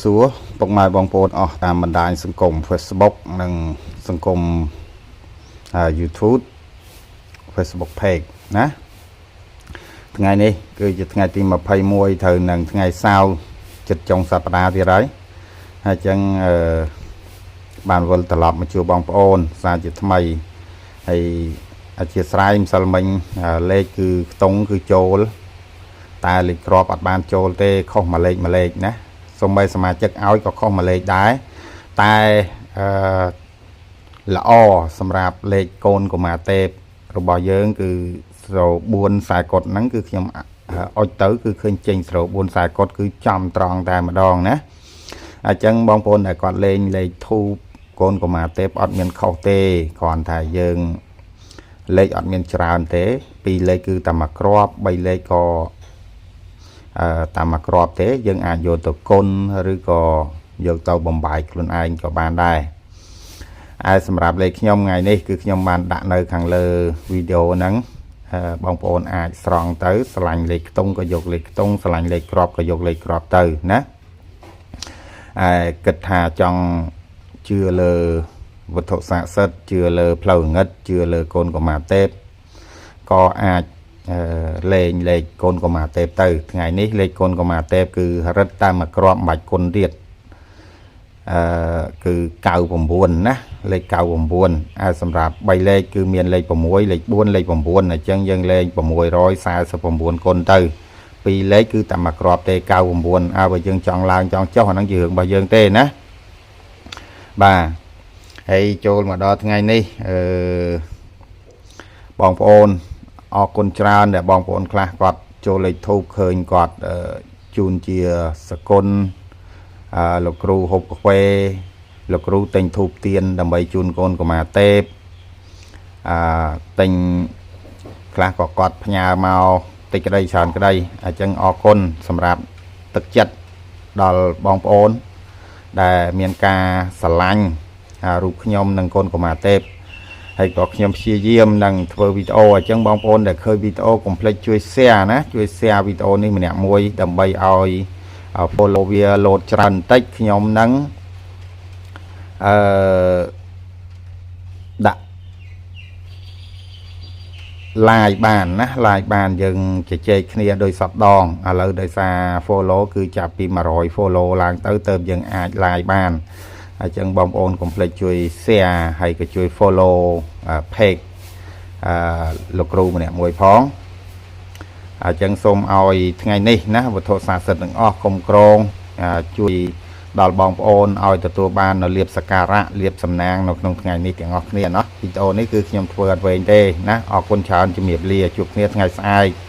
សួរពុកម៉ែបងប្អូនអស់តាមបណ្ដាញសង្គម Facebook និងសង្គម YouTube Facebook Page ណាថ្ងៃនេះគឺជាថ្ងៃទី21ត្រូវនឹងថ្ងៃសៅរ៍ចិត្តចុងសប្តាហ៍ទៀតហើយហើយអញ្ចឹងអឺបានវិលត្រឡប់មកជួបបងប្អូនសារជាថ្មីហើយអធិស្ឋានម្សិលមិញលេខគឺខ្ទង់គឺចូល តែលេខក្របអត់បានចូលទេខុសមួយលេខមួយលេខណាសូម្បីសមាជិកឲ្យក៏ខុសមួយលេខដែរតែអឺល្អសម្រាប់លេខកូនកុមារទេពរបស់យើង គឺ04ខ្សែកុដហ្នឹងគឺខ្ញុំអុចទៅគឺឃើញចេញ04ខ្សែកុដគឺចំត្រង់តែម្ដងណាអញ្ចឹងបងប្អូនដែលគាត់លេងលេខធូបកូនកុមារទេពអត់មានខុសទេគ្រាន់តែយើង លេខអត់មានច្រើនទេពីរលេខគឺតែមួយគ្រាប់បីលេខក៏អឺតាមមួយគ្រាប់ទេ យើងអាចយកទៅគុណឬក៏យកទៅបំបែកខ្លួនឯងក៏បានដែរហើយសម្រាប់លេខខ្ញុំថ្ងៃនេះគឺខ្ញុំបានដាក់នៅខាងលើវីដេអូហ្នឹងអឺបងប្អូនអាចស្រង់ទៅស្រឡាញ់លេខខ្ទង់ក៏យកលេខខ្ទង់ស្រឡាញ់លេខគ្រាប់ក៏យកលេខគ្រាប់ទៅណាហើយគិតថាចង់ជឿលើវត្ថុស័ក្តិសិទ្ធិជឿលើផ្លូវងឹតជឿលើកូនកុមារទេពក៏អាចលេងលេខកូនកុមារទេពទៅថ្ងៃនេះលេខកូនកុមារទេពគឺរឹតតាមមួយគ្រាប់មិនបាច់គុណទៀតអឺគឺ99ណាលេខ99ហើយសម្រាប់3លេខគឺមានលេខ6លេខ4លេខ9អញ្ចឹងយើងលេង649គុណទៅពីរលេខគឺតែមួយគ្រាប់ទេ99អើបើយើងចង់ឡើងចង់ចុះអាហ្នឹងជារឿងរបស់យើងទេណាបាទហើយចូលមកដល់ថ្ងៃនេះអឺបងប្អូនអរគុណច្រើនដែលបងប្អូនខ្លះគាត់ចូលលេខធូបឃើញគាត់ជូនជាសគុណអឺលោកគ្រូហូបកាហ្វេលោកគ្រូទិញធូបទៀនដើម្បីជូនកូនកុមារទេពអឺទិញខ្លះក៏គាត់ផ្ញើមកតិចក្តីច្រើនក្តីអញ្ចឹងអរគុណសម្រាប់ទឹកចិត្តដល់បងប្អូន ដែលមានការស្រឡាញ់រូបខ្ញុំនិងកូនកុមារទេពហើយក៏ខ្ញុំព្យាយាមនឹងធ្វើវីដេអូអញ្ចឹងបងប្អូនដែលឃើញវីដេអូកុំភ្លេចជួយ share ណាជួយ share វីដេអូនេះម្នាក់មួយដើម្បីឲ្យ follow វាលោតច្រើនបន្តិចខ្ញុំនឹងអឺដាក់ live បានណា live បានយើងជជែកគ្នាដោយសពដងឥឡូវដោយសារ follow គឺចាប់ពី100 follow ឡើងទៅទៅយើងអាច live បានអញ្ចឹងបងប្អូនកុំភ្លេចជួយ share ហើយក៏ជួយ follow page អឺលោកគ្រូម្នាក់មួយផងអញ្ចឹងសូមឲ្យថ្ងៃនេះណាវត្ថុស័ក្តិសិទ្ធិទាំងអស់គុំក្រងជួយដល់បងប្អូនឲ្យទទួលបាននៅលាភសក្ការៈលាភសំណាងនៅក្នុងថ្ងៃនេះទាំងអស់គ្នាណោះវីដេអូនេះគឺខ្ញុំធ្វើអត់វែងទេណាអរគុណច្រើនជំរាបលាជួបគ្នាថ្ងៃស្អែក។